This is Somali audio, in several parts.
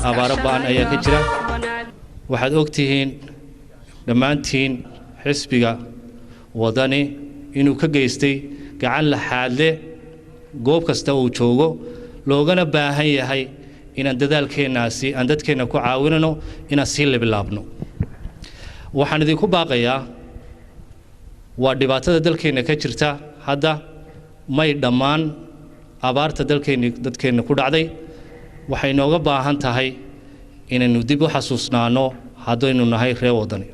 Abaaro ba'an ayaa ka jira. Waxaad og tihiin dhammaantiin xisbiga Wadani inuu ka geystay gacan laxaadle goob kasta uu joogo, loogana baahan yahay inaan dadaalkeennaasi aan dadkeenna ku caawinano inaan sii libilaabno. Waxaan idinku baaqayaa, waa dhibaatada dalkeenna ka jirta hadda may dhammaan abaarta dalkeenni dadkeenna ku dhacday. Waxay nooga baahan tahay inaynu dib u xasuusnaano haddaynu nahay reer Wadani.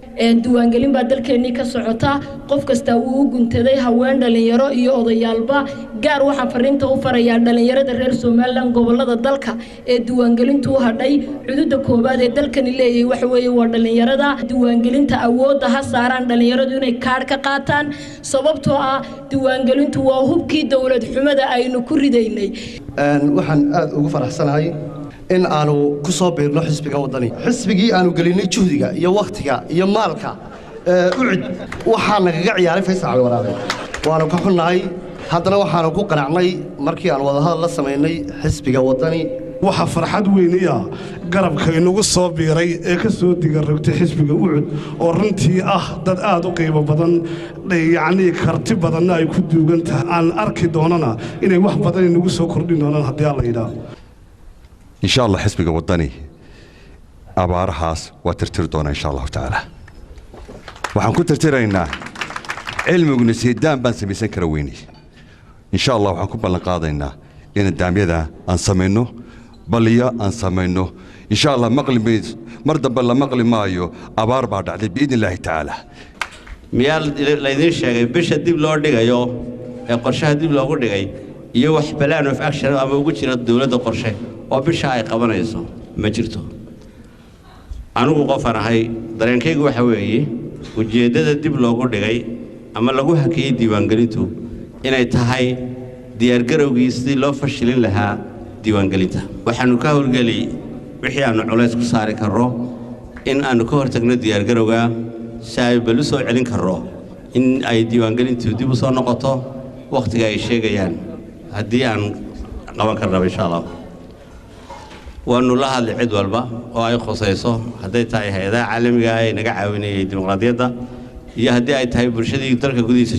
Diiwaangelin baa dalkeennii ka socota, qof kasta wuu u guntaday, haween, dhalinyaro iyo odayaalba. Gaar waxaan fariinta u farayaa dhalinyarada reer Somaliland gobolada dalka ee diiwaangelintu u hadhay. Xuduudda koowaad ee dalkani leeyahay waxa weeye waa dhalinyarada. Diiwaangelinta awoodda ha saaraan dhalinyaradu inay kaadh ka qaataan, sababtoo ah diiwaangelintu waa hubkii dowlad xumada aynu ku ridaynay. Waxaan aad ugu faraxsanahay in aanu ku soo biirno xisbiga Waddani, xisbigii aanu gelinay juhdiga iyo wakhtiga iyo maalka. Ucid waxaa nagaga ciyaaray Faysal Cali Waraabe, waanu ka xunnahay. Haddana waxaanu ku qanacnay markii aan wadahadal la samaynay xisbiga Waddani. Waxaa farxad weyniya garabka inagu soo biiray ee ka soo digarogtay xisbiga Ucud, oo runtii ah dad aad u qiimo badan, yacnii karti badanna ay ku duugan tahay, aan arki doonana inay wax badan inagu soo kordhin doonaan haddii Alla yidhaah. Insha Allah xisbiga Waddani abaarahaas waa tirtiri doonaa insha Allahu tacaala. Waxaan ku tirtiraynaa cilmiguna seedaan baan samaysan kara weynay. Insha Allah waxaan ku ballan qaadaynaa in daamyada aan samayno, baliyo aan samayno. Insha Allah maqli mays mar dambe la maqli maayo abaar baa dhacday, biidni illaahi tacaala. Miyaa laydiin sheegay bisha dib loo dhigayo ee qorshaha dib loogu dhigay iyo wax plan of action ama ugu jira dowladda qorshe oo bisha ay qabanayso? Ma jirto. Anigu qofaan ahay, dareenkaygu waxa weeye ujeeddada dib loogu dhigay ama lagu hakiyey diiwaangelintu inay tahay diyaargarowgii sidii loo fashilin lahaa diiwaangelinta. Waxaannu ka howlgeli wixii aannu culays ku saari karro in aannu ka hortagno diyaargarowga, si ay bal u soo celin karro in ay diiwaangelintu dib u soo noqoto wakhtiga ay sheegayaan, haddii aan qaban karnaba insha Allah. Waanu la hadlay cid walba oo ay khusayso, hadday tahay hay-adaha caalamiga ah ee naga caawinayay dimuqraadiyadda iyo haddii ay tahay bulshadii dalka gudihiisa.